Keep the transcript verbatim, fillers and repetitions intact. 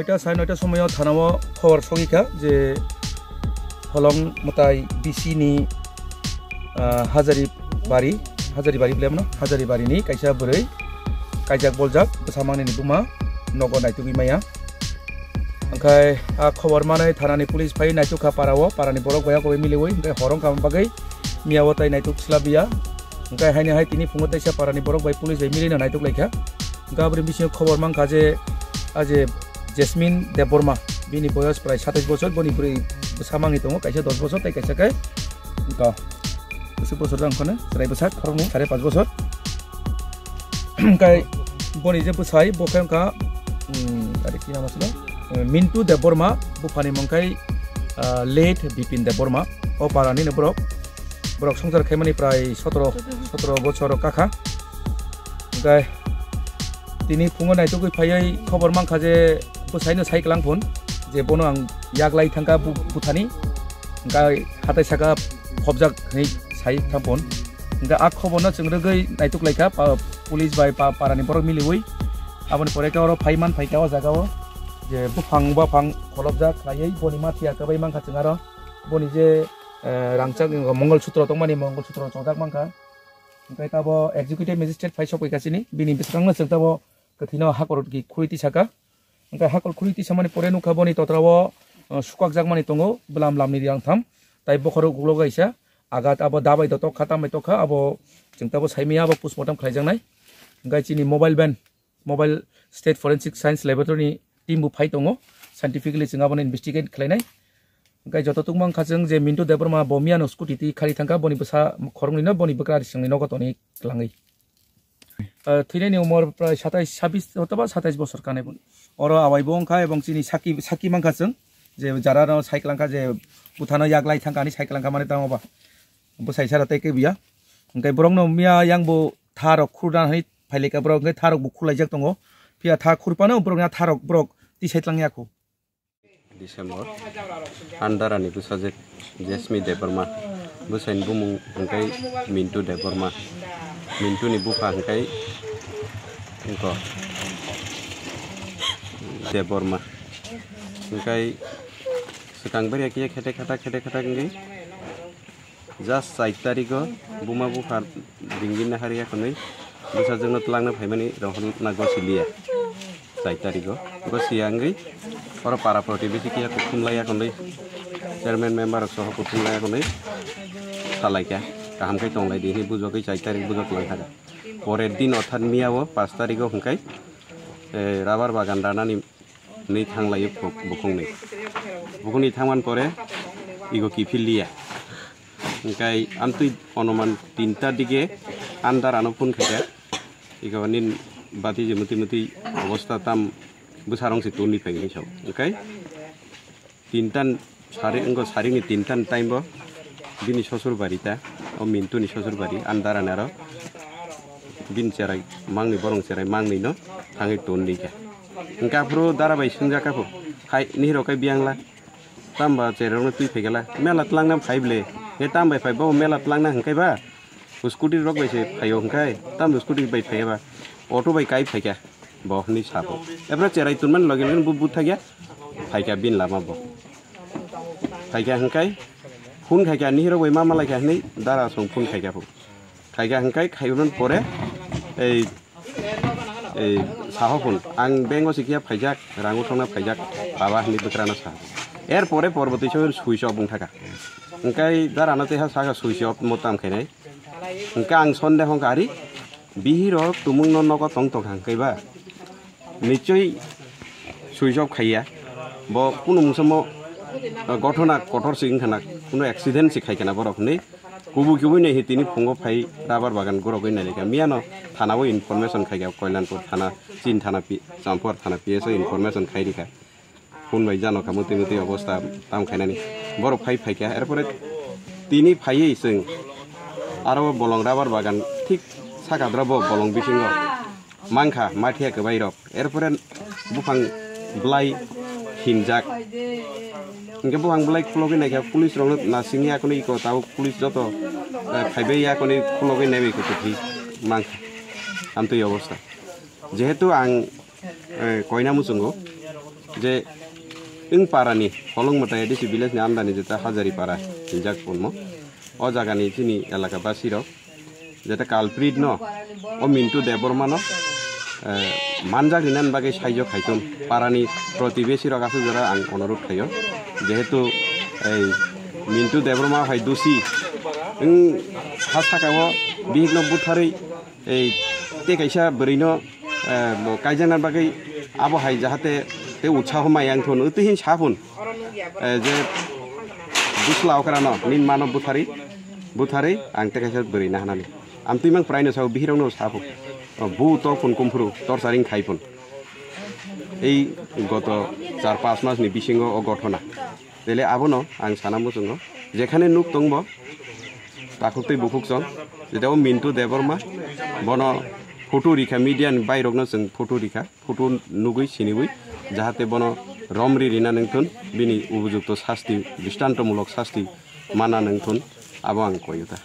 Noita, sare noita somoyo thanao khobor sogwi kha je Holong mwtai B C ni, ah, Hajari Bari, Hajari Bari bwle mano, Hajari Bari ni kaisa bwrwi kaijak boljak bwsa mangni ni buma nogo naitugwi maya. Hwnkhe a khobor manwi thanani police phai naituk kha para o, parani borok bai koboi miliwi, hwnkhe hor wngkha bagwi miya o tai naituk swlabiya. Hwnkhe haini hai tini phungo teisa parani borok bai police bai milino naituk laikha. Hwnkhe aboni bisingo khobor mankha je a je Jasmine Debbarma, bini boyos prai satais bosor, boni bwrwi bwsa mangwi tongo, kaisa dos bosor tei kaisa khe wngkha bwswk bosor jang phano chwrai bwsak khoroknwi sare pash bosor. Hwnkhe boni je bwsai bo khe wngkha, um, ari ki namo silo? Eh, Mintu Debbarma, buphani mung khai, ah, late Bipin Debbarma. O parani no borok, borok songchar khaimani prai sotoro, sotoro bosor kakha. Hwnkhe tini phungo naitugwi phaiwi khobor mankha je bwsaino sai kwlang phun je bono ang yaglai thangkha bu-, buthani, hwnkhe hatai saka phobjak hinwi sai thang phun. Hwnkhe a khoborno chwng rwgwi naituk laikha pa-, police bai pa-, parani borok miliwi. Aboni pore khe oro phai man phaikha o jaga o je buphang baphang kholopjak khlaiwi boni mathiya kwbai mankha chwng aro. Boni je, eh, rangchak Mongol Sutro tongmani Mongol Sutro chojak mankha. Hwnkhe tabo executive magistrate phai sokphaikha chini, bini bwskango chwng tabo kwthwino hakor ki khuri tisaka. Hwnkhe hakor khuri tisamani pore nukha boni totrao, uh, sukakjakmani tongo, bwlam lamni rang tham, tai bokhorok ulo kaisa, agat abo dabai do tokha, tambai tokha, abo chwng tabo saimaya abo postmortem khlaijaknai. Hwnkhe chini mobile van, mobile State Forensic Science Laboratory ni team bo phai tongo, scientifically chwng abono investigate khlainai. Hwnkhe joto tungma wngkha chwng je Mintu Debbarma bo miyano scooty twi khari thangkha, boni bwsa khoroknwino boni bwkra risingni nogo tonwi kwlangwi. Ah, thwinani umor prai satais, sabis othoba satais bosor kanai boni. Oro awai bo wngkha ebong chini saki, saki mankha chwng je jara no sai kwlangkha je buthano yaglai thangkha ani sai kwlangkha mane tamo ba. Bwsai sara tei khe biya. Hwnkhe borokno miya yang bo tha rok khurna hai phailika borok hwnkhe tha rok bo khurlaijak tongo. Phiya tha khurpano borokni tha rok borok tisai tlang yakho. December, Andarani bwsajwk Jasmine Debbarma, bwsaini bumung hwnkhe Mintu Debbarma, Mintuni bupha hwnkhe wngkha Debbarma, hwnkhe swkang bwrwi khe khete khata khete khata wngwi. Just char tarigo buma bupha dingdin nahari yakhonwi bwsajwkno twlangna phaimani rohorna gosiliya. Char tarigo gosiya wngwi oro para protibesi kiya kuthumlai yakhonwi chairman member rok soho kuthumlai yakhonwi salaikha kaham khe tonglai di hinwi bujogwi char tarik bujok langkha. Porer din orthat miya o pash tarigo hwnkhe, eh, rubber bagan ranani nwi thanglaio buk-, bukhukni. Bukhukni thangman pore igo kiphil liya. Hwnkhe amtwi onuman tinta dige andar ano phone khaikha. Igo nin bati je muti muti obostha tam bwsarong se tuni phai hinwi sao. Hwnkhe tintan sari, wngkha saringni tintan time bo bini sosurbari ta, o Mintuni sosurbari, ani darani aro bini cherai mangni, borong cherai mangni no thangwi ton di kha. Hwnkhe aphuru dara bai swngjak kha phu, "Hai, nihiro khe biyang la, tamba cherai rokno twi phai khe la, mela twlangna phai ble, he tam bai phai bo mela twlangna hwnkhe ba?" Scooty rok bai se phaio hwnkhe, tamo scooty bai phaiya ba, auto bai kai phaikha bo hwnwi sabo. Ebra cherai tonmani loge loge bo buthakya phaikha bini lama bo. Phaikha hwnkhe phone khaikha, nihiro bai ma malaikha hwnwi dara song phone khaikha phu. Khaikha hwnkhe khaimani pore ei, ei saho phone, "Ang bank o sikya phaijak, rang uthokna phaijak, baba," hwnwi bwkrano sa. Er pore porbo twi switch off wng thaka. Hwnkhe dara no tei ha saka switch off mo tam khainai. Hwnkhe ang sonde hwnkha, "Ari, bihiro tumungno nogo tong tong hwnkhe ba? Nichoi switch off khaiya. Bo kunu mungsa mo, uh, gothona kotor se wngkha na, kunu accident se khaikha na borok," hwnwi kubui kubui nai hi tini phungo phai rubber bagan gorogwi nai kha. Miyano thana o information khaikha, Koilanpur thana, Chin thana, Pi-, Champur thana P S o information khai rikha. Phone bai jano kha, mutwi mutwi obostha tam khainani. Borok phai phaikha, erpore tini phaiwi chwng aro bolong rubber bagan thik sakadra bo bolong bisingo mankha, mathiya kwbai rok. Erpore buphang bwlai hinjak. Hwnkhe buphang bwlai khulogwi naikha, police rokno nasingya, kunu iko tabuk police joto, eh, phaibai ya, kunu khulogwi naibai kuchukhi mankha. Amtwi obostha. Jehetu ang, eh, koina muchungo, Je wng parani Holong Mwtai A D C village ni under ni jeta Hajari para hinjak punmo. O jaga ni chini elaka basi rok jeta culprit no, o Mintu Debbarma no, eh, manjak rinani bagwi saijok khaitun parani protibesi rok aswk jora ang onurut khaio. Jehetu ei Mintu Debbarma hai dusi wng ha saka o bihik no butharwi ei tei kaisa bwrwi no, eh, bo kaijakna bagwi abo hai jahate tei utsaho mai ang thun, twi hin sa phun, eh, je busla okra no nin mano buthari, buthari ang tei kaisa bwrwi na hanani. Am twi mang prai no sao, bihirok no sa phun. O bu to phun kumphuru, tor saring khai phun. Ei goto char pas mas ni bisingo o gothona. Tele abono ang sana muchungo. Jekhane nuk tongbo, takhuk tei bukhuk chwng, jeta o Mintu Debbarma, bono photo rikha, media ni bai rokno chwng photo rikha, photo nugwi siniwi, jahate bono romri rina nengthun, bini ubujukto sasti, dristantomulok sasti mana nengthun, abo ang koyota.